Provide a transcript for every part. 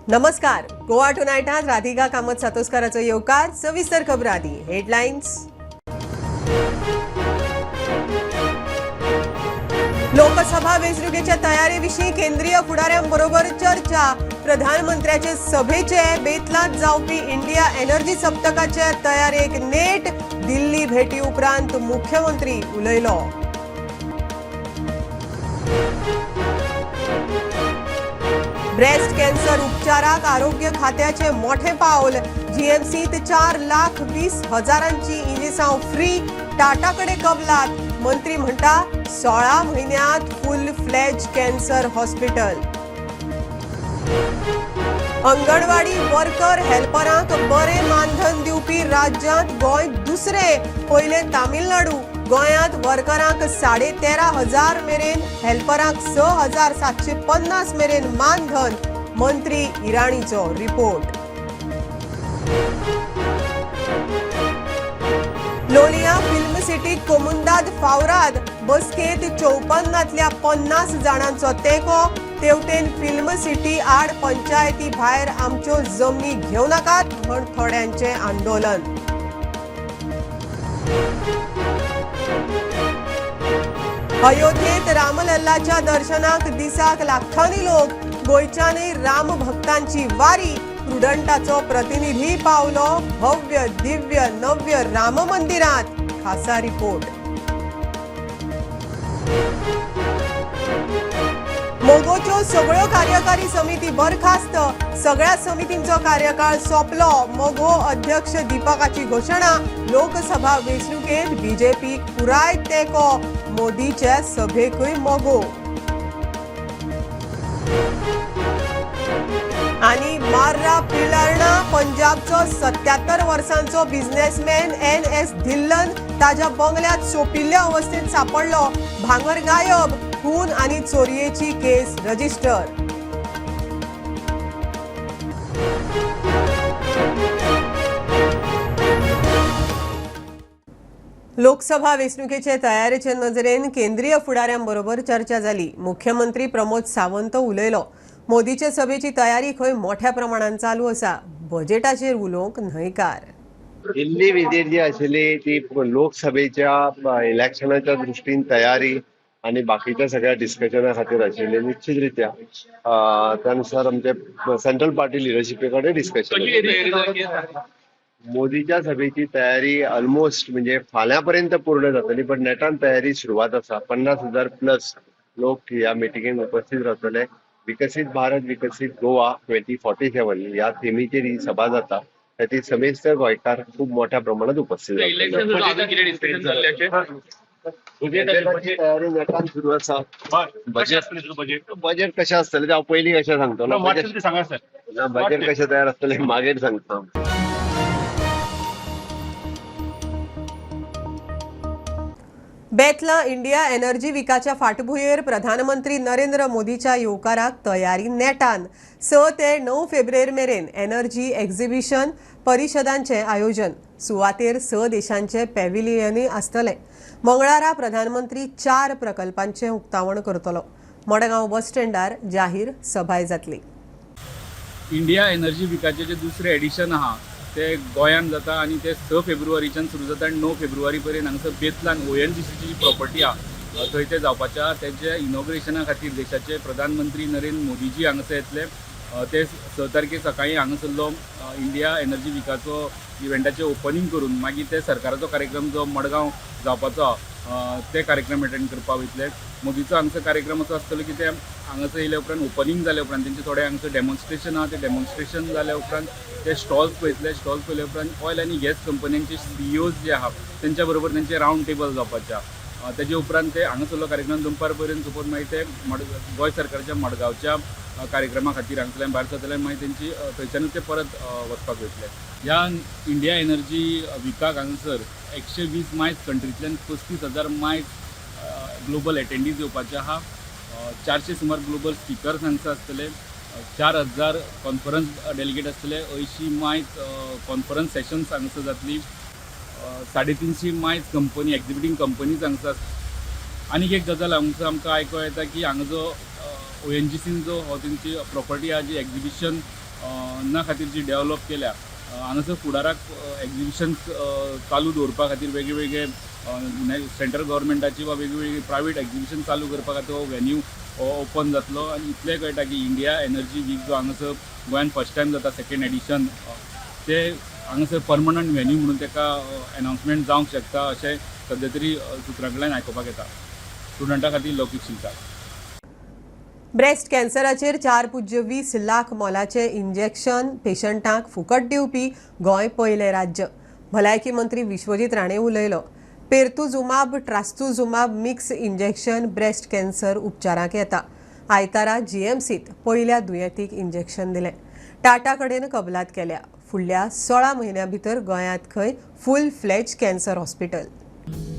नमस्कार, गोवा टुनायटात राधिका कामत सातोस्काराचो येवकार. सविस्तर खबर आदी हेडलायन्स. लोकसभा वेंचणुकेच्या तयारेविशीं केंद्रीय फुडाऱ्यांबरोबर चर्चा. प्रधानमंत्र्याचे सभेचे बेतलांत जावपी इंडिया एनर्जी सप्तकाचे तयारेक नेट. दिल्ली भेटी उपरांत मुख्यमंत्री उलयलो. ब्रेस्ट कॅन्सर उपचाराक आरोग्य खात्याचे मोठे पावल. जीएमसीत 4,20,000ची इंजेसांव फ्री. टाटा कडे कबलात. मंत्री म्हणटा 16 म्हयन्यांत फुल फ्लॅज कॅन्सर हॉस्पिटल. अंगणवाडी वर्कर हेल्परांक बरें मानधन दिवपी राज्यांत गोंय दुसरे, पयले तामिळनाडू. गोंयांत वर्करांक 13,500 मेरेन, हेल्परांक 6750 मेरेन मानधन. मंत्री इराणीचो रिपोर्ट. लोलिया फिल्म सिटीत कोमुंदाद फावराद बसकेत 54तल्या 50 जाणांचो तेंको. तेवटेन फिल्म सिटी आड पंचायती भायर आमच्यो जमनी घेवं नाकात म्हण थोड्यांचें आंदोलन. अयोध्येत रामलल्लाच्या दर्शनाक दिसाक लाखांनी लोक. गोंयच्यानय राम भक्तांची वारी. प्रुडंटाचो प्रतिनिधी पावलो भव्य दिव्य नव्य राम मंदिरात. खासा रिपोर्ट. मोगोच्यो सगळ्यो कार्यकारी समिती बरखास्त. सगळ्या समितींचो कार्यकाळ सोंपलो. मगो अध्यक्ष दीपकाची घोशणा. लोकसभा वेंचणुकेत बीजेपीक पुराय तेंको. मोदीचे सभेकूय मगो. आनी मार्रा पिलार्णा पंजाबचो 77 वर्सांचो बिझनेसमॅन एन.एस. धिल्लन ताज्या बंगल्यात सोंपिल्ल्या अवस्थेत सापडलो. भांगर गायब. खून आनी चोरयेची केस रजिस्टर. लोकसभा वेंचणुकेचे तयारेचे नजरेन केंद्रीय फुडाऱ्यांबरोबर चर्चा जाली. मुख्यमंत्री प्रमोद सावंत उलयलो. मोदीचे सभेची तयारी खंय मोठ्या प्रमाणान चालू आसा. बजेटाचेर उलोवंक न्हयकार. दिल्ली विजीट जी आशिल्ली ती लोकसभेच्या इलेक्शनाच्या दृश्टीन तयारी आणि बाकीच्या सगळ्या डिस्कशना खातीर आशिल्ली. निश्चित रित्या त्यानुसार आमचे सेंट्रल पार्टी लिडरशिपे कडेन डिस्कशन. मोदीच्या सभेची तयारी ऑलमोस्ट म्हणजे फाल्यां पर्यंत पूर्ण जातली, पण नेटान तयारी सुरवात आसा. 50,000 प्लस लोक ह्या मिटिंगेक उपस्थित रावतले. विकसीत भारत विकसीत गोवा 2047 ह्या थिमीचेर ही सभा जाता. खातीर समेस्त गोंयकार खूब मोठ्या प्रमाणात उपस्थित रावतले. बजेटाची तयारी नेटान सुरू आसा. बजेट बजेट बजेट कशें आसतलें तें हांव पयलीं कशें सांगतलो? बजेट सांगा सर. बजेट कशें तयार आसतलें मागीर सांगता. बेतला इंडिया एनर्जी विकाच्या फाटभुंयेर प्रधानमंत्री नरेंद्र मोदीच्या येवकाराक तयारी नेटान. 6 ते 9 फेब्रुवारी मेरेन एनर्जी एक्झिबिशन परिशदांचें आयोजन. सुवातेर 6 देशांचे पॅव्हिलियनूय आसतले. मंगळारा प्रधानमंत्री 4 प्रकल्पांचें उक्तावण करतलो. मडगांव बस स्टँडार जाहीर सभाय जातली. इंडिया एनर्जी विकाचें जें दुसरें एडिशन आहा ते गोंयांत जाता आनी ते 6 फेब्रुवारीच्यान सुरू जाता आनी 9 फेब्रुवारी पर्यंत हांगासर बेतलान ONGCची जी प्रॉपर्टी आहा थंय ते जावपाचे आहा. तेजे इनॉग्रेशना खातीर देशाचे प्रधानमंत्री नरेंद्र मोदीजी हांगासर येतले. ते 6 तारखेर सकाळीं हांगासरलो इंडिया एनर्जी विकाचो इव्हेंटाचें ओपनींग करून मागीर ते सरकाराचो कार्यक्रम जो मडगांव जावपाचो आहा ते कार्यक्रम एटेंड करपाक वयतले. मोदीचो हांगसर कार्यक्रम असो आसतलो की ते हांगासर येयल्या उपरांत ओपनींग जाल्या उपरांत तेंचे थोडे हांगसर डेमॉन्स्ट्रेशन आहा. ते डेमॉन्स्ट्रेशन जाल्या उपरांत ते स्टॉल्स पळयतले. स्टॉल्स पळयल्या उपरांत ऑयल आनी गॅस कंपन्यांचे CEOs जे आहा तेंच्या बरोबर तेंचे रावंड टेबल जावपाचे आहा. तेजे उपरांत ते हांगासरलो कार्यक्रम दनपार पर्यंत सोंपोवन मागीर ते गोंय सरकारच्या मडगांवच्या कार्यक्रमा खातीर हांगसरल्यान भायर सरतले. मागीर तेंची थंयच्यानूच ते परत वचपाक वयतले. ह्या इंडिया एनर्जी विकाक हांगासर 120 मायल्स कंट्रींतल्यान 35,000 मायल्स ग्लोबल एटेंडीज येवपाचे आहा. 400 सुमार ग्लोबल स्पिकर्स हांगसर आसतले. 4000 कॉन्फरन्स डेलिगेट आसतले. 80 मायल्स कॉन्फरन्स सेशन्स हांगसर जातली. 350 मायल्स कंपनी एक्झिबिटींग कंपनीज हांगसर. आनीक एक गजाल हांगसर आमकां आयको येता की हांगा जो ओएनजीसीन जो हो तेंची प्रॉपर्टी आहा जी एग्जिबिशन ना खातीर जी डेवलप केल्या, हांगासर फुडाराक एग्जिबिशन चालू दवरपा खातीर वेगळे वेगळे सेंट्रल गव्हर्मेंटाची वा वेगळी वेगळी प्रायवेट एग्जिबिशन चालू करपा खातीर हो व्हेन्यू ओपन जातलो. आनी इतलें कळटा की इंडिया एनर्जी वीक जो हांगासर गोंयान फर्स्ट टायम जाता, सेकेंड एडिशन, ते हांगासर परमनंट व्हेन्यू म्हणून ताका एनाउन्समेंट जावंक शकता अशें सद्या तरी सुत्रां कडल्यान आयकुपाक येता. स्टुडंटा खातीर लौकीक शिलकार. ब्रेस्ट कॅन्सराचेर 4.20 लाख मोलाचें इंजेक्शन पेशंटांक फुकट दिवपी गोंय पयलें राज्य. भलायकी मंत्री विश्वजीत राणे उलयलो. Pertuzumab trastuzumab mix injection breast cancer उपचाराक येता. आयतारा जीएमसीत पयल्या दुयेंतीक इंजेक्शन दिलें. टाटा कडेन कबलात केल्या. फुडल्या 16 म्हयन्यां भितर गोंयांत खंय फूल फ्लॅज कॅन्सर हॉस्पिटल.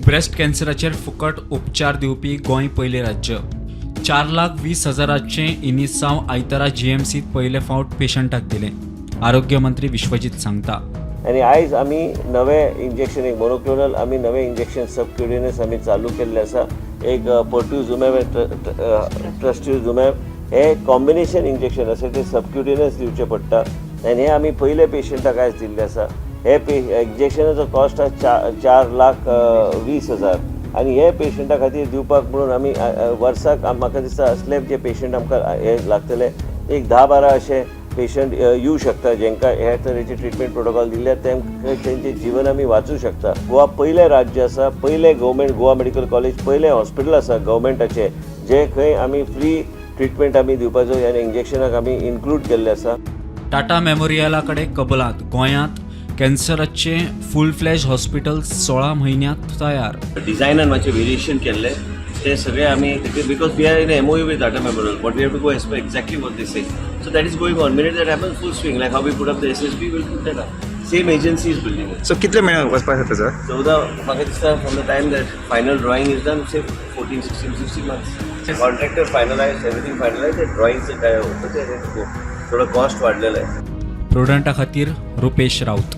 ब्रेस्ट कॅन्सराचेर फुकट उपचार दिवपी गोंय पयलें राज्य. 4,20,000चें इनिसांव आयतारा जीएमसीत पयले फावट पेशंटाक दिलें. आरोग्य मंत्री विश्वजीत सांगता. आनी आयज आमी नवें इंजेक्शन, एक मोनोक्लोनल आमी नवें इंजेक्शन सबक्युटेनियस आमी चालू केल्लें आसा. एक पर्ट्युजुमॅब, ट्रस्ट्युजुमॅब हे कॉम्बिनेशन इंजेक्शन आसा. तें सबक्युटेनियस दिवचें पडटा आनी हें आमी पयले पेशंटाक आयज दिल्लें आसा. हे पे इंजेक्शनाचो कॉस्ट आसा 4,20,000 आनी हे पेशंटा खातीर दिवपाक म्हणून आमी वर्साक म्हाका दिसता असले जे पेशंट आमकां हे लागतले, एक 10-12 अशे पेशंट येवं शकता, जेंकां हे तरेचे ट्रिटमेंट प्रोटोकॉल दिल्यार तेमकां तेंचें जीवन आमी वाचूं शकता. गोवा पयलें राज्य आसा, पयलें गव्हर्मेंट गोवा मेडिकल कॉलेज, पयलें हॉस्पिटल आसा गव्हर्मेंटाचें, जे खंय आमी फ्री ट्रिटमेंट आमी दिवपाचो आनी इंजेक्शनाक आमी इन्क्लूड केल्लें आसा. टाटा मेमोरियला कडेन कबलात. गोंयांत कॅन्सराचें फूल फ्लॅज हॉस्पिटल 16 म्हयन्यांत तयार. डिझायनान मातशें वेरिएशन केल्लें, ते सगळे आमी, because we are in MOU with Tata Memorial, but we have to go as per exactly what they say. So that is going on. Minute that happens, full swing, like how we put up the SSB, will put that up. Same agency is building. So कितले महिने वचपाक शकता sir? 14, म्हाका दिसता, from the time that final drawing is done, say 14, 16, 16 months. Contractor finalize, everything finalize. ते ड्रॉइंगचं काय होतं ते थोडं कॉस्ट वाढलेलं आहे. प्रुडंटा खातीर रुपेश राऊत.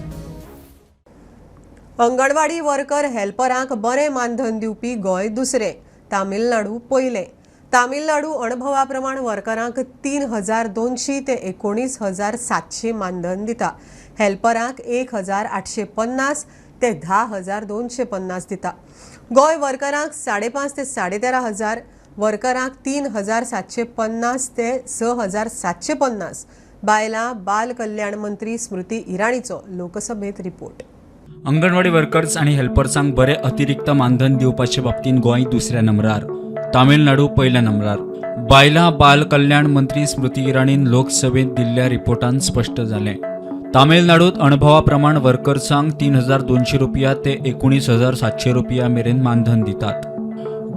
अंगणवाडी वर्कर हेल्परांक बरें मानधन दिवपी गोंय दुसरें, तामिळनाडू पयलें. तामिळनाडू अणभवा प्रमाण वर्करांक 3200 ते 19,700 मानधन दिता. हेल्परांक 1850 ते 10,250 दिता. गोंय वर्करांक 5.5 ते 13.5 हजार, वर्करांक 3750 ते 6750. बायलां बाल कल्याण मंत्री स्मृती इराणीचो लोकसभेत रिपोर्ट. अंगणवाडी वर्कर्स आनी हेल्पर्सांक बरें अतिरिक्त मानधन दिवपाचे बाबतींत गोंय दुसऱ्या नंबरार, तामिळनाडू पयल्या नंबरार. बायलां बाल कल्याण मंत्री स्मृती इराणीन लोकसभेत दिल्ल्या रिपोर्टान स्पश्ट जालें. तामिळनाडूत अणभवा प्रमाण वर्कर्सांक 3200 रुपया ते 19,700 रुपया मेरेन मानधन दितात.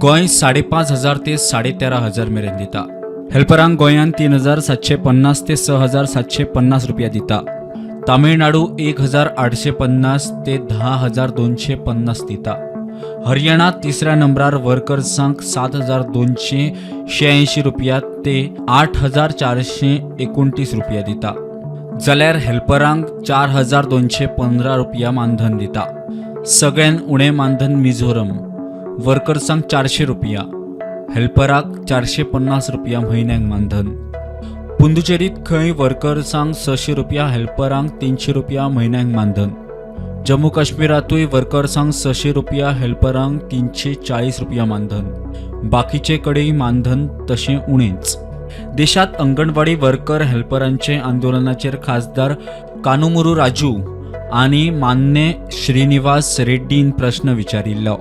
गोंय 5,500 ते 13,500 मेरेन दिता. हेल्परांक गोंयांत 3750 ते 6750 रुपया दिता. तामिळनाडू 1850 ते 10,250 दिता. हरियाणा तिसऱ्या नंबरार, वर्कर्सांक 7286 रुपया ते 8429 रुपया दिता, जाल्यार हेल्परांक 4215 रुपया मानधन दिता. सगळ्यान उणें मानधन मिझोरम. वर्कर्सांक 400 रुपया, हेल्पराक 450 रुपया म्हयन्याक मानधन. पुंदुचेरीत खंय वर्कर्सांक 600 रुपया, हेल्परांक 300 रुपया म्हयन्याक मानधन. जम्मू काश्मीरातूय वर्कर्सांक 600 रुपया, हेल्परांक 340 रुपया मानधन. बाकीचे कडेन मानधन तशें उणेंच. देशात अंगणवाडी वर्कर हेल्परांचे आंदोलनाचेर खासदार कानुमुरू राजू आनी मान्ने श्रीनिवास रेड्डीन प्रश्न विचारिल्लो.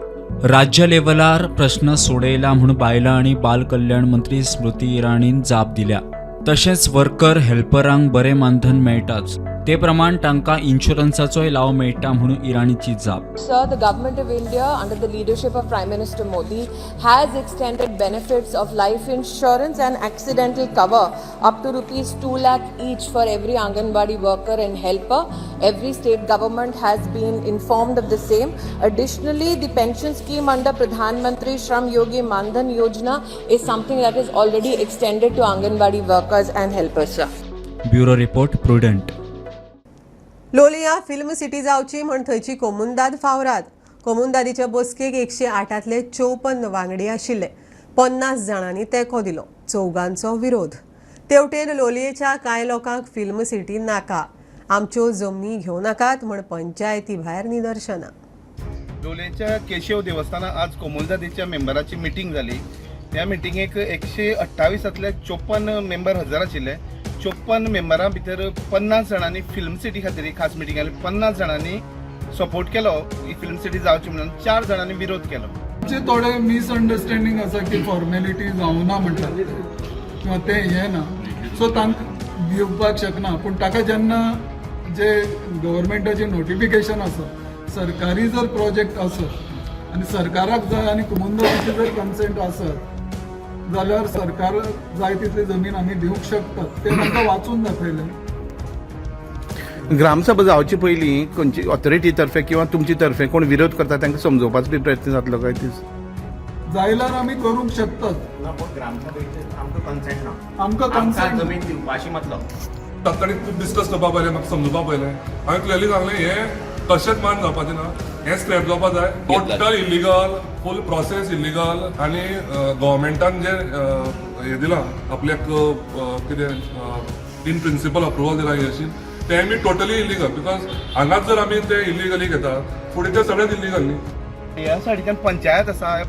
राज्य लेवलार प्रश्न सोडयला म्हूण बायलां आनी बाल कल्याण मंत्री स्मृती इराणीन जाप दिल्या. तशेंच वर्कर हेल्परांक बरें मानधन मेळटाच, ते प्रमाण तांकां इन्शुरन्साचोय लाव मेळटा म्हणून इराणीची जाप. Sir, the government of India, under the leadership of Prime Minister Modi, has extended benefits of life insurance and accidental cover up to rupees 2 lakh each for every Anganwadi worker and helper. Every state government has been informed of the same. Additionally, the pension scheme under Pradhan Mantri Shram Yogi Mandhan Yojana is something that is already extended to Anganwadi workers and helpers, sir. Bureau report, prudent. Loliem film city जावची म्हण थंयची कोमुंदाद फावराद. कोमुंदादीच्या बसकेक 108तले 54 वांगडी आशिल्ले. 50 जाणांनी तेंको दिलो. चौगांचो विरोध. तेवटेन लोलयेच्या कांय लोकांक फिल्म सिटी नाका, आमच्यो जमनी घेवं नाकात म्हण पंचायती भायर निदर्शनां. लोलयेच्या केशव देवस्थानात आज कोमुनिदादीच्या मेंबराची मिटींग जाली. ह्या मिटिंगेक 128 54 मेंबर हजर आशिल्ले. 54 मेंबरां भितर 50 जाणांनी फिल्म सिटी खातीर खास मिटींग जाली. 50 जाणांनी सपोर्ट केलो ही फिल्म सिटी जावची म्हणून, 4 जाणांनी विरोध केलो. आमचे थोडे मिसअंडरस्टँडींग आसा की फॉर्मेलिटी जावना म्हणटात किंवा ते हें ना, सो तांकां दिवपाक शकना. पूण ताका जेन्ना जे गव्हर्मेंटाचें नोटिफिकेशन आसा, सरकारी जर प्रोजेक्ट आसत आनी सरकाराक जाय आनी कोमुनिदादीची जर कन्सेंट आसत जाल्यार सरकार जाय तितली जमीन आमी दिवंक शकतात, तें तांकां वाचून दाखयलें. ग्रामसभा जावचे पयलीं खंयची ऑथॉरिटी तर्फे किंवा तुमचे तर्फे कोण विरोध करता तांकां समजोवपाचो बी प्रयत्न जातलो काय तीस जायल्यार आमी करूंक शकतात. ना, पूण ग्रामसभेचेर आमकां कन्सेंट ना. आमकां कन्सेंट जमीन दिवपाची मतलब तात्काळीक खूब डिस्कस करपा पयलें, म्हाका समजुपा पयलें. हांवें क्लियरली सांगलें हें कशेंच मान जावपाचें ना, हें स्क्रॅप जावपा जाय. Total illegal, full process illegal. आनी गव्हर्मेंटान जें हें दिलां आपल्याक कितें इन प्रिंसिपल अप्रुवल दिलां हें तें बी टोटली इलिगल. Because हांगाच जर आमी ते इलिगली घेता फुडें ते सगळेच इलिगल न्ही. ह्या सायडीच्यान पंचायत आसा. ह्या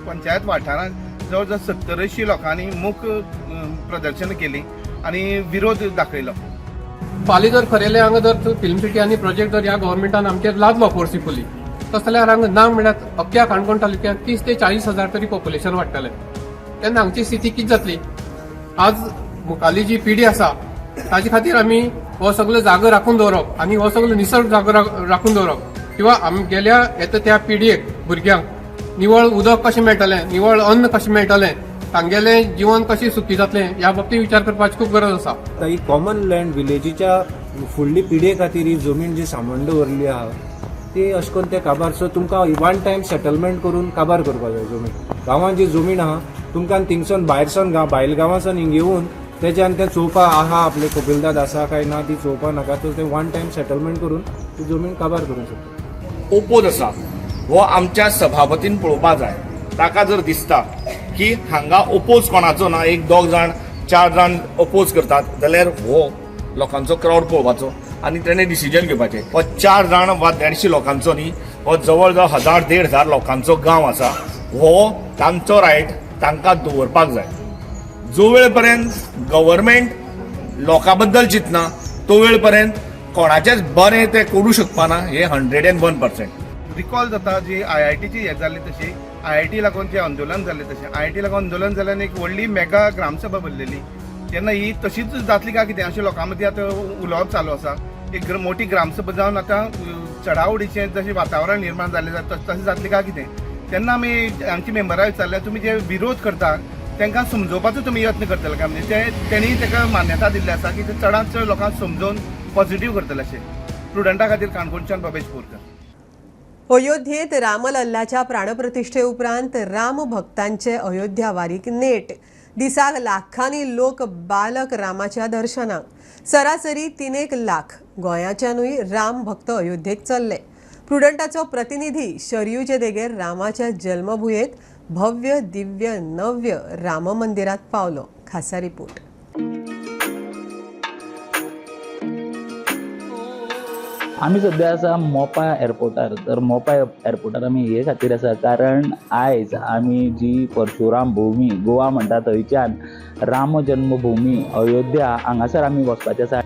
पंचायत वाठारांत जवळ जवळ 70-80 लोकांनी मूक प्रदर्शन केली आनी विरोध दाखयलो. फाल्यां जर खरेलें हांगा जर फिल्म सिटी आनी प्रोजेक्ट जर ह्या गव्हर्मेंटान आमचेर लादलो फोर्सिफुली, तस जाल्यार हांगा ना म्हळ्यार अख्ख्या काणकोण तालुक्यांत 30 ते 40 हजार तरी पॉप्युलेशन वाडटलें. तेन्ना हांगची स्थिती कितें जातली? आज मुखाली जी पिढी आसा ताजे खातीर आमी हो सगलो जागो राखून दवरप आनी हो सगलो निसर्ग जागो राखून दवरप किंवा आमगेल्या येता त्या पिढयेक भुरग्यांक निवळ उदक कशें मेळटलें, निवळ अन्न कशें मेळटलें, तांगेलें जीवन कशें सुखी जातलें ह्या बाबतींत विचार करपाची खूब गरज आसा. आतां ही कॉमन लँड विलेजीच्या फुडली पिढये खातीर ही जमीन जी सांबाळून दवरली आहा ती अशें करून ते काबार, सो तुमकां वन टायम सेटलमेंट करून काबार करपाक जाय जमीन. गांवांत जी जमीन आहा तुमकां थिंगसून भायरसून गांव भायल गांवांसून हिंग येवन तेज्यान तें चोवपा आहा आपले कपिलदाद आसा काय ना ती चोवपा नाका, तर ते वन टायम सेटलमेंट करून ती जमीन काबार करूंक शकता. ओपोज आसा हो आमच्या सभापतीन पळोवपा जाय. ताका जर दिसता की हांगा ओपोज कोणाचो ना, एक दोग जाण 4 जाण ओपोज करतात जाल्यार हो लोकांचो क्रावड पळोवपाचो आनी तेणें डिसिजन घेवपाचें. हो 4 जाण वा 150 लोकांचो न्ही, हो जवळ जवळ 1000 1,500 लोकांचो गांव आसा. हो तांचो रायट तांकां दवरपाक जाय. जो वेळ पर्यंत गव्हर्मेंट लोकां बद्दल चिंतना तो वेळ पर्यंत कोणाचेंच बरें तें करूं शकपाना हें 101%. रिकॉल जाता जी आयआयटीची हें जाल्ली तशी आयआयटी लागून जें आंदोलन जाल्लें तशें आयआयटी लागून आंदोलन जाल्यान एक व्हडली मेगा ग्रामसभा भरलेली तेन्ना ही तशीच जातली काय कितें अशें लोकां मदीं आतां उलोवप चालू आसा. एक मोठी ग्रामसभा जावन आतां चडाओडीचें जशें वातावरण निर्माण जाल्लें तशें जातलें काय कितें. तेन्ना आमी आमच्या मेंबरां विचारलें तुमी जे विरोध करता तांकां समजोवपाचो तुमी यत्न करतले काय, म्हणजे ते तेणी ताका मान्यता दिल्ली आसा की ते चडांत चड लोकांक समजोवन पॉझिटीव करतले अशें. प्रुडंटा खातीर काणकोणच्यान बबेश बोरकर. अयोध्येत रामलल्लाच्या प्राणप्रतिष्ठे उपरांत राम भक्तांचे अयोध्या वारीक नेट. दिसाक लाखांनी लोक बालक रामाच्या दर्शनाक. सरासरी 3 लाख गोंयाच्यानूय राम भक्त अयोध्येक चल्ले. प्रुडंटाचो प्रतिनिधी शरयूचे देगेर रामाच्या जल्मभुंयेत भव्य दिव्य नव्य राम मंदिरात पावलो. खासा रिपोर्ट. आमी सद्या आसा मोपा एअरपोर्टार. तर मोपा एअरपोर्टार आमी हे खातीर आसा कारण आयज आमी जी परशुराम भूमी गोवा म्हणटा थंयच्यान राम जन्मभूमी अयोध्या हांगासर आमी वचपाचे आसा.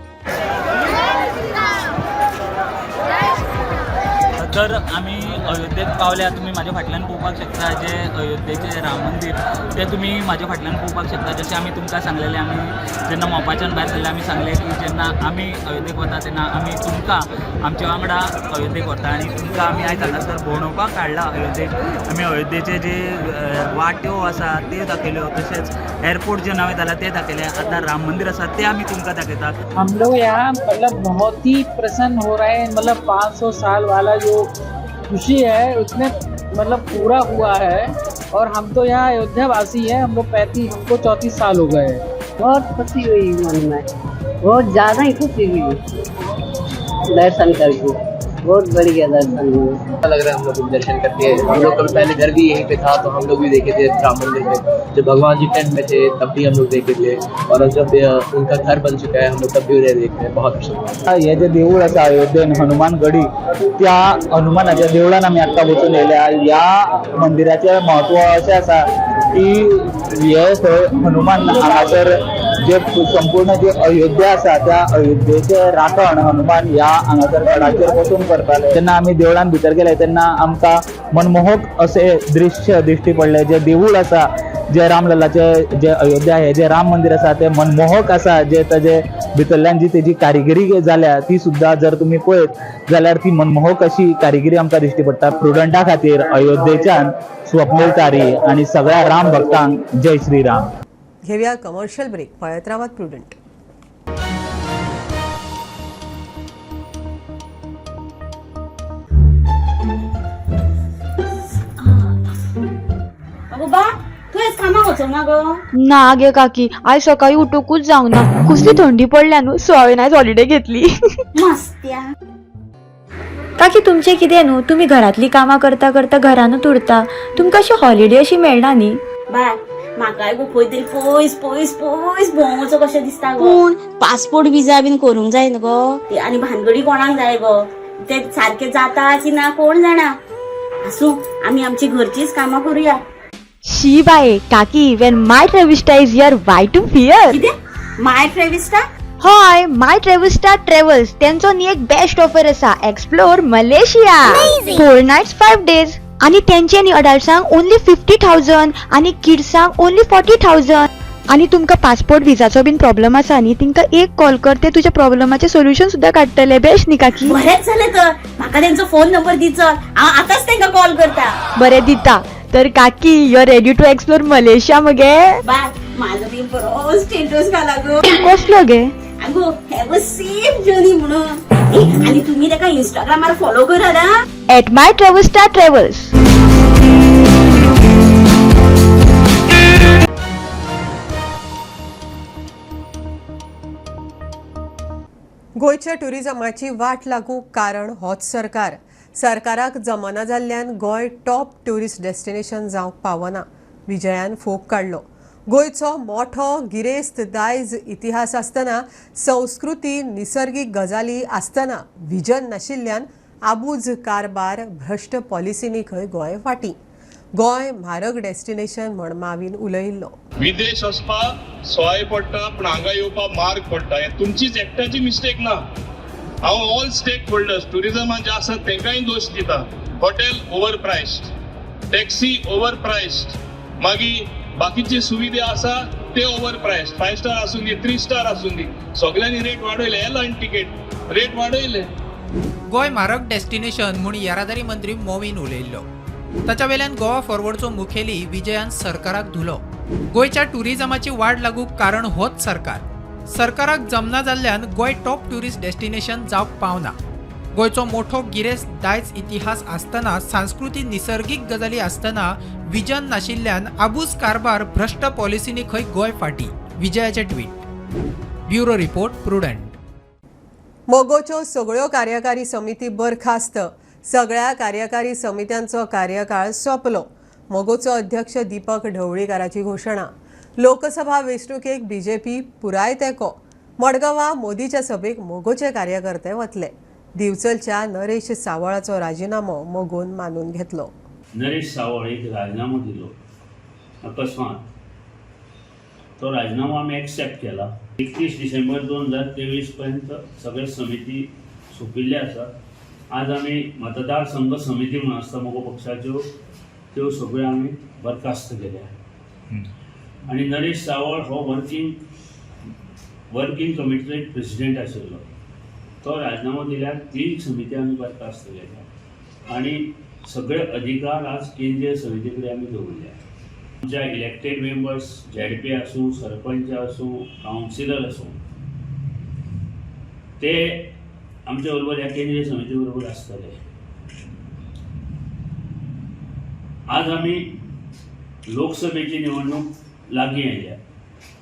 तर आमी अयोध्येक पावल्या. तुमी म्हाज्या फाटल्यान पळोवपाक शकता जे अयोध्येचें राम मंदीर तें तुमी म्हाज्या फाटल्यान पळोवपाक शकता. जशें आमी तुमकां सांगलेलें, आमी जेन्ना मोपाच्यान भायर सरले आमी सांगलें की जेन्ना आमी अयोध्येक वता तेन्ना आमी तुमकां आमच्या वांगडा अयोध्येक व्हरता आनी तुमकां आमी आयज हांगासर भोंवडोवपाक हाडला अयोध्येक. आमी अयोध्येचे जे वाट्यो आसा त्यो दाखयल्यो, तशेंच एअरपोर्ट जे नवें जालां तें दाखयलें, आतां राम मंदीर आसा तें आमी तुमकां दाखयतात. हम लोग यहाँ मतलब बहुत ही प्रसन्न हो रहे हैं. मतलब 500 साल वाला जो खुशी है उसमें मतलब पूरा हुआ है. और हम तो यहाँ अयोध्या वासी हैं. हम लोग 35, हमको 34 साल हो गए हैं. बहुत खुशी हुई मन में, बहुत ज़्यादा ही खुशी हुई दर्शन करके. बहुत बढ़िया दर्शन हुए। अच्छा लग रहा है हम लोग को दर्शन करके। हम लोग कभी पहले घर भी यहीं पे था, तो हम लोग भी देखे थे राम मंदिर में। जब भगवान जी टेंट में थे तब भी हम लोग देखे थे और अब जब उनका घर बन चुका है, हम लोग तब भी उन्हें देख रहे हैं। बहुत अच्छा लगा। हे जे देवूळ आसा अयोध्येन हनुमान गडी, त्या हनुमानाच्या देवळान आमी आत्तां वचून येयल्या. ह्या मंदिराचें म्हत्व अशें आसा की हे थंय हनुमान हांगासर जे संपूर्ण जे अयोध्या आसा त्या अयोध्येचे राखण हनुमान ह्या हांगासर गडाचेर बसून करताले. जेन्ना आमी देवळान भितर गेले तेन्ना आमकां मनमोहक अशें दृश्य दिश्टी पडलें. जे देवूळ आसा, जे रामलल्लाचे जे अयोध्या हे जे राम मंदिर आसा ते मनमोहक आसा. जे ताजे भितरल्यान जी तेजी कारिगिरी जाल्या ती सुद्दां जर तुमी पळयत जाल्यार ती मनमोहक अशी कारिगिरी आमकां दिश्टी पडटा. प्रुडंटा खातीर अयोध्येच्यान स्वप्नील तारी आनी सगळ्या राम भक्तांक जय श्री राम. घेवया कमर्शियल ब्रेक. पळयत रावात प्रुडंट. अगो बा, तूं आयज कामाक वचोंक ना गो? ना गे काकी, आयज सकाळी उठूंकूच जावंक ना. कसली थंडी पडल्या न्हू, सो हांवें आयज हॉलिडे घेतली. मस्त्या. काकी, तुमचें कितें न्हू, तुमी घरांतली कामां करता करता घरानूच उरता. तुमकां अशी हॉलिडे अशी मेळना न्ही. बाय, म्हाकाय गो खंय तरी पयस पयस पयस भोंवंक वचो कशें दिसता गो. पूण पासपोर्ट विजा बीन करूंक जाय न्हू गो. ते आनी भानगडी कोणाक जाय गो? ते सारकें जाता की ना कोण जाणा. आसूं, आमी आमची घरचीच कामां करुया. शी बाये काकी, when My Travista is here, why to fear? कितें माय ट्रेविस्टा? हय, माय ट्रेविस्टा ट्रेवल्स. तेंचो न्ही एक बेस्ट ऑफर आसा, एक्सप्लोर मलेशिया, 4 nights 5 days. आनी तेंचे न्ही अडल्ट्सांक ओनली 50,000 आनी किड्सांक ओनली 40,000. आनी तुमकां पासपोर्ट विजाचो बीन प्रॉब्लम आसा न्ही, तेंकां एक कॉल कर, ते तुज्या प्रॉब्लमाचें सोल्युशन सुद्दां काडटले. बेस्ट न्ही काकी? बरेंच जालें तर. म्हाका तेंचो फोन नंबर दी चल, हांव आतांच तेंकां कॉल करता. बरें, दिता तर. काकी, you are ready to explore Malaysia मगे? बाय, म्हाजो बी बरो स्टेटस घाला गो. कसलो गे? आगो, have a safe journey म्हणून. ए, आनी तुमी तेका इंस्टाग्रामार फॉलो करात हा. At my Travista travels. गोंयच्या ट्युरिजमाची वाट लागूंक कारण होच सरकार. सरकाराक जमना जाल्ल्यान गोंय टॉप ट्युरिस्ट डेस्टिनेशन जावंक पावना. विजयान फोग काडलो. गोंयचो मोठो गिरेस्त दायज इतिहास आसतना, संस्कृती, निसर्गीक गजाली आसतना विजन नाशिल्ल्यान आबूज कारबार, भ्रश्ट पॉलिसींनी खंय गोंय फाटीं. गोंय म्हारग डेस्टिनेशन म्हण मावीन उलयिल्लो. विदेश वचपाक सोय पडटा, पूण हांगा येवपाक मार्ग पडटा. हें तुमचीच एकट्याची मिस्टेक ना. हांव ऑल स्टेक होल्डर्स ट्युरिजमान जे आसात तांकांय दोश दिता. Hotel over priced, taxi over priced, मागीर बाकीची सुविधा आसा ते ओवर प्रायस्ड. फायव स्टार आसूं दी, थ्री स्टार आसूं दी, सगळ्यांनी रेट वाडयले. एअरलायन तिकेट रेट वाडयले. गोंय म्हारग डेस्टिनेशन म्हूण येरादारी मंत्री मोवीन उलयल्लो. ताच्या वेल्यान गोवा फॉरवर्डचो मुखेली विजयान सरकाराक धुलो. गोंयच्या ट्युरिजमाची वाड लागूंक कारण होच सरकार. सरकाराक जमना जाल्ल्यान गोंय टॉप ट्युरिस्ट डेस्टिनेशन जावंक पावना. गोंयचो मोठो गिरेस्त दायज इतिहास आसतना, सांस्कृतीक निसर्गीक गजाली आसतना विजन नाशिल्ल्यान आबूज कारभार, भ्रश्ट पॉलिसींनी खंय गोंय फाटीं. विजयाचे ट्वीट. Bureau report, prudent. मगोच्यो सगळ्यो कार्यकारी समिती बरखास्त. सगळ्या कार्यकारी समित्यांचो कार्यकाळ सोंपलो. मगोचो अध्यक्ष दीपक ढवळीकाराची घोशणा. लोकसभा वेंचणुकेक बीजेपी पुराय तेंको. मडगांवां मोदीच्या सभेक मगोचे कार्यकर्ते वतले. दिवचलच्या नरेश सावळाचो राजिनामो मगोन मानून घेतलो. नरेश सावळ एक राजीनामो दिलो अकस्मात. तो राजीनामो आमी एक्सेप्ट केला. 31 डिसेंबर 2023 पर्यंत सगळे समिती सोंपिल्ले आसा. आज आमी मतदारसंघ समिती म्हणून आसता मगो पक्षाच्यो, त्यो सगळ्यो आमी बरखास्त केल्या आनी नरेश सावळ हो वर्किंग वर्किंग कमिटीचो एक प्रेसिडेंट आशिल्लो. तो राजीनामो दिल्यार ती समिती आमी बरखास्त केल्या आनी सगळे अधिकार आज केंद्रीय समिती कडेन आमी दवरल्या. आमच्या इलेक्टेड मेंबर्स, झेडपी आसूं, सरपंच आसूं, कावन्सिलर आसूं, ते आमच्या बरोबर ह्या केंद्रीय समिती बरोबर आसतले. आज आमी लोकसभेची निवडणूक लागीं आयल्या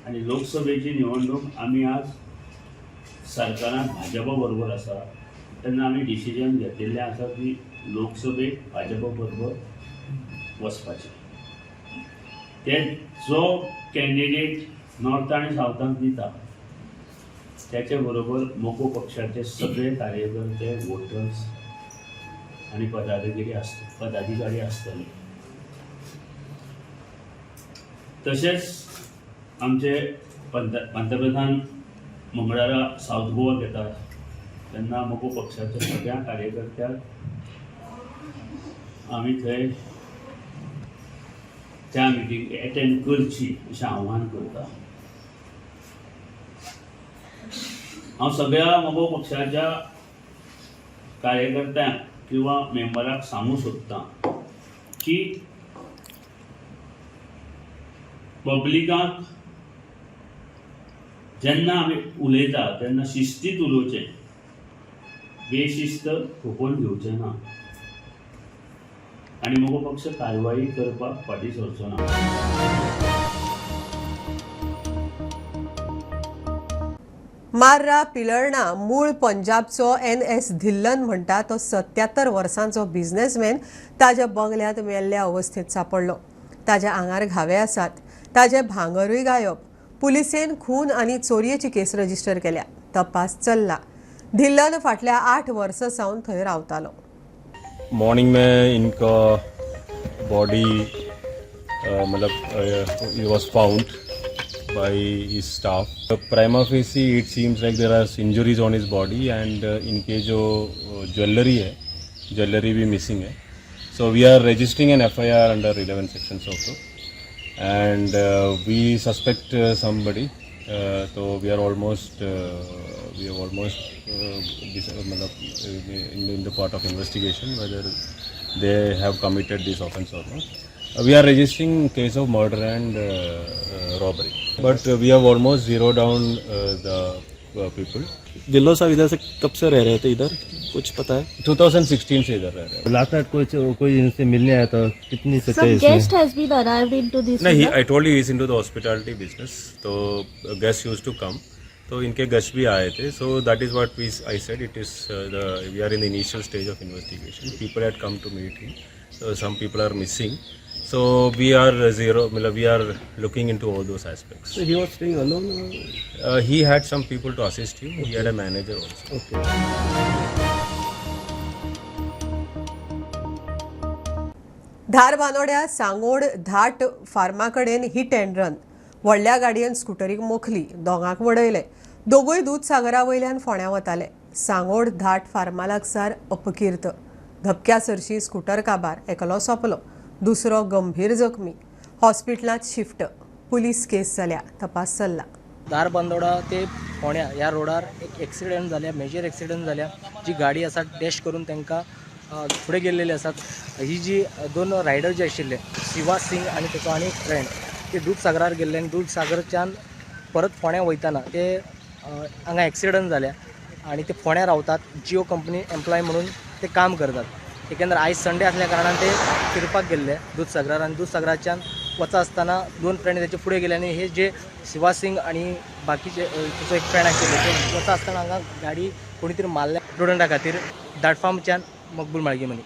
आनी लोकसभेची निवडणूक आमी आज सरकारान भाजपा बरोबर आसा. तेन्ना आमी डिसिजन घेतिल्लें आसा की लोकसभेक भाजपा बरोबर वचपाचें. ते जो कॅन्डिडेट नॉर्थ आनी सावथाक दिता त्याच्या बरोबर मगो पक्षाचे सगळे कार्यकर्ते, वोटर्स आनी पदाधिकारी आसतले. तशेंच आमचे पंतप्रधान मंगळारा सावथ गोवाक येतात तेन्ना मगो पक्षाच्या सगळ्या कार्यकर्त्यांक आमी थंय त्या मिटींग एटेंड करची अशें आव्हान करता. हांव सगळ्या मगो पक्षाच्या कार्यकर्त्यांक किंवा मेंबराक सांगूंक सोदतां की पब्लिकाक जेन्ना आमी उलयता तेन्ना शिस्तीत उलोवचें, बेशिस्त खपोवन घेवचें ना आनी मगो पक्ष कारवाई करपाक फाटीं सरचो ना. मार्रा पिलर्णा मूळ पंजाबचो NS Dhillon म्हणटा तो 77 वर्सांचो बिझनेसमॅन ताज्या बंगल्यांत मेल्ल्या अवस्थेत सापडलो. ताज्या आंगार घावे आसात, ताजें भांगरूय गायब. पुलिसेन खून आनी चोरयेची केस रजिस्टर केल्या, तपास चल्ला. धिल्लन फाटल्या 8 वर्सां सावन थंय रावतालो. मॉर्निंग में इनका बॉडी मतलब it was found by his staff. Prima facie it seems like there are injuries on his body and इनके जो ज्वेलरी है, ज्वेलरी भी मिसिंग है. So we are registering an FIR under 11 sections also and we suspect somebody. तो we are almost we have almost मतलब in the part of investigation whether they have committed this offence or not. We are registering case of murder and robbery, but we have almost zeroed down the people. Dhillon साहब इधर से कब से रह रहे थे इधर, कुछ पता है? 2016 से इधर रह रहे हैं. लास्ट नाइट कोई इनसे मिलने आया था, कितनी Some सच्चाई इसमें? Guest has been arrived into this नहीं, villa? I told you he is into the hospitality business, तो गेस्ट यूज्ड टू कम, तो इनके गेस्ट भी आए थे. So that is what we I said it is the we are in the initial stage of investigation. People had come to meet him, so some people are missing, so we are zero मतलब we are looking into all those aspects. So he was staying alone or? He had some people to assist him. He had a manager also. Okay. धारबानोड्या सांगोड धाट pharma कडेन hit and run. व्हडल्या गाडयेन स्कुटरीक मोखली, दोगांक वडयले. दोगूय दूदसागरा वयल्यान फोंड्यां वताले. सांगोड धाट फार्मा लागसार अपकीर्त. धपक्या सरशी स्कुटर काबार, एकलो सोंपलो, दुसरो गंभीर जखमी. हॉस्पिटलांत शिफ्ट. पुलीस केस जाल्या, तपास चल्ला. धारबांदोडा ते फोंड्या ह्या रोडार एक एक्सिडंट जाल्या, मेजर एक्सिडंट जाल्या. जी गाडी आसा डॅश करून तांकां फुडें गेल्लेली आसात. ही जी दोन रायडर जे आशिल्ले, शिवा सिंग आनी ताचो आनी एक फ्रेंड, ते दूदसागरार गेल्ले आनी दूदसागरच्यान परत फोंड्या वयतना ते हांगा एक्सिडंट जाल्या आनी ते फोंड्या रावतात. जिओ कंपनी एम्प्लॉय म्हणून ते काम करतात. एकंदर आयज संडे आसल्या कारणान ते फिरपाक गेल्ले दूदसागरार आनी दूदसागराच्यान वता आसतना दोन फ्रेंड तेचे फुडें गेले आनी हे जे शिवा सिंग आनी बाकीचे ताचो एक फ्रेंड आशिल्ले ते वता आसतना हांगा गाडी कोणी तरी मारल्या. स्टुडंटा खातीर दाटफार्मच्यान मकबूल माळगीमनी.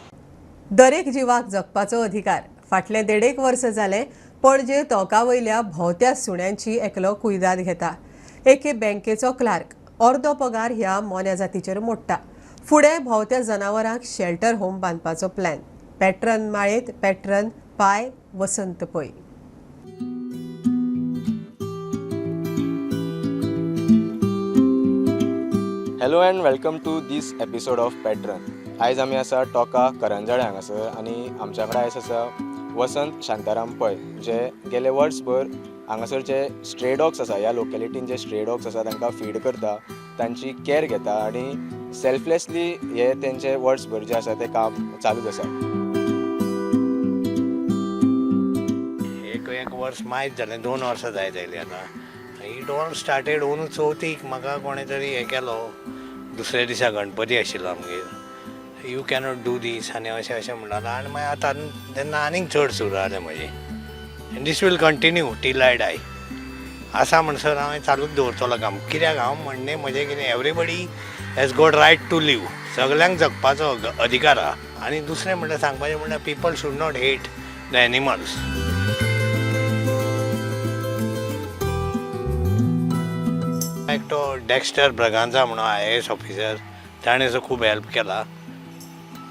दरेक जिवाक जगपाचो अधिकार. फाटलें 1.5 वर्स जालें पणजे तोका वयल्या भोंवत्या सुण्यांची एकलो कुयदाद घेता. एके बँकेचो क्लार्क अर्दो पगार ह्या मोन्या जातीचेर मोडटा. फुडें भोंवत्या जनावरांक शेल्टर होम बांदपाचो प्लॅन. पॅट्रन माळेंत patron Pai Vasant Pai. Hello and welcome to this episode of patron. आयज आमी आसा टोका करंजाळे हांगासर आनी आमच्या कडेन आयज आसा वसंत शांताराम पै, जे गेले वर्सभर हांगासर जे स्ट्रे डॉग्स आसा, ह्या लोकेलिटीन जे स्ट्रे डॉग्स आसा तांकां फीड करता, तांची कॅर घेता आनी सेल्फलेसली हे तेंचे वर्सभर जे आसा तें काम चालूच आसा. एक वर्स मायज जालें, 2 वर्सां जायत आयलीं आतां. It all started अंदू चवथीक म्हाका कोणें तरी हें केलो. दुसऱ्या दिसा गणपती आशिल्लो आमगेर. You cannot do दीस आनी अशें अशें म्हणटालो आनी मागीर आतां तेन्ना आनीक चड सुरू जालें म्हजें. And this will continue till I die. आसा म्हणसर हांव हें चालूच दवरतलो काम. कित्याक हांव म्हणणें म्हजें कितें, everybody has got right to live. सगल्यांक जगपाचो अधिकार आहा. आनी दुसरें म्हणल्यार सांगपाचें म्हणल्यार people should not hate the animals. एकटो डेक्स्टर ब्रगांजा म्हणून IAS officer, ताणें सो खूब हेल्प केला,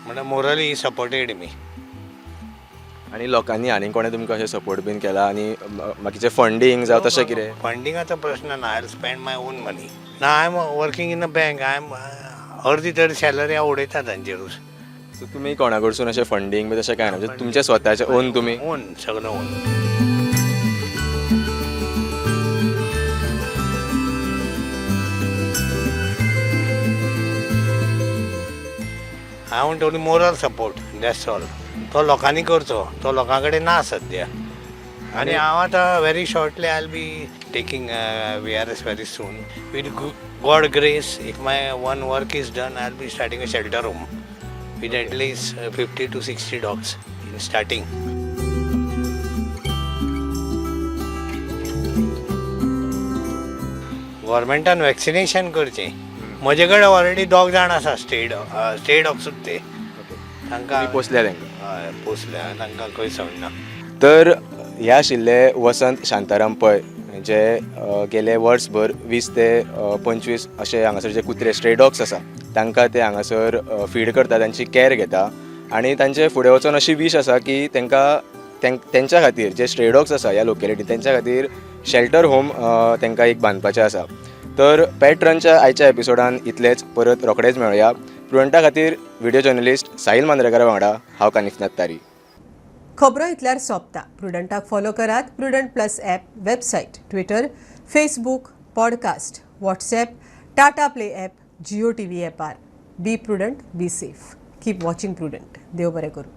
म्हणल्यार मोरली सपोर्टेड मी. आनी लोकांनी आनी कोणें तुमकां अशें सपोर्ट बीन केला आनी बाकीचें फंडींग जावं तशें कितें? फंडिंगाचो प्रश्न ना, I spend my own money ना. I am working in a bank. I am अर्दी तरी सॅलरी हांव उडयता तांचेरूच. सो तुमी कोणा कडसून अशें फंडींग बी तशें कांय ना, म्हणजे तुमचें स्वताचें ओन तुमी? ओन, सगळें own. I want only moral support, that's all. तो लोकांनी करचो, तो लोकां कडेन ना सद्या. आनी हांव आतां very shortly I will be taking VRS very soon. With God grace, if my one work is done, I will be starting a shelter home with at least 50 to 60 dogs in starting. गव्हर्मेंटान vaccination करचें. म्हजे कडेन already दोग जाण आसा stay डॉग्सूच ते. तांकां पोसल्या तांकां? हय, पोसल्या तांकां, खंय सोडना. तर हे आशिल्ले वसंत शांताराम पै, जे गेले वर्सभर 20 ते 25 अशे हांगासर जे कुत्रे स्ट्रे डॉग्स आसा तांकां ते हांगासर फीड करता, तांची कॅर घेता आनी तांचे फुडें वचून अशी वीश आसा की तांकां तेंच्या खातीर जे स्ट्रे डॉग्स आसा ह्या लोकेलिटीन तेंच्या खातीर शेल्टर होम तांकां एक बांदपाचें आसा. तर पेट रनच्या आयच्या एपिसोडान इतलेंच. परत रोखडेच मेळुया. प्रुडंटा खातीर व्हिडिओ जर्नलिस्ट साहील मांद्रेकरा वांगडा हांव कानिफनाथ तारी. खबरो इतल्यार सोंपता. प्रुडंटाक फॉलो करात Prudent Plus app, website, Twitter, Facebook, podcast, WhatsApp, Tata Play app, Jio TV ॲपार. Be prudent, be safe, keep watching Prudent. देव बरें करूं.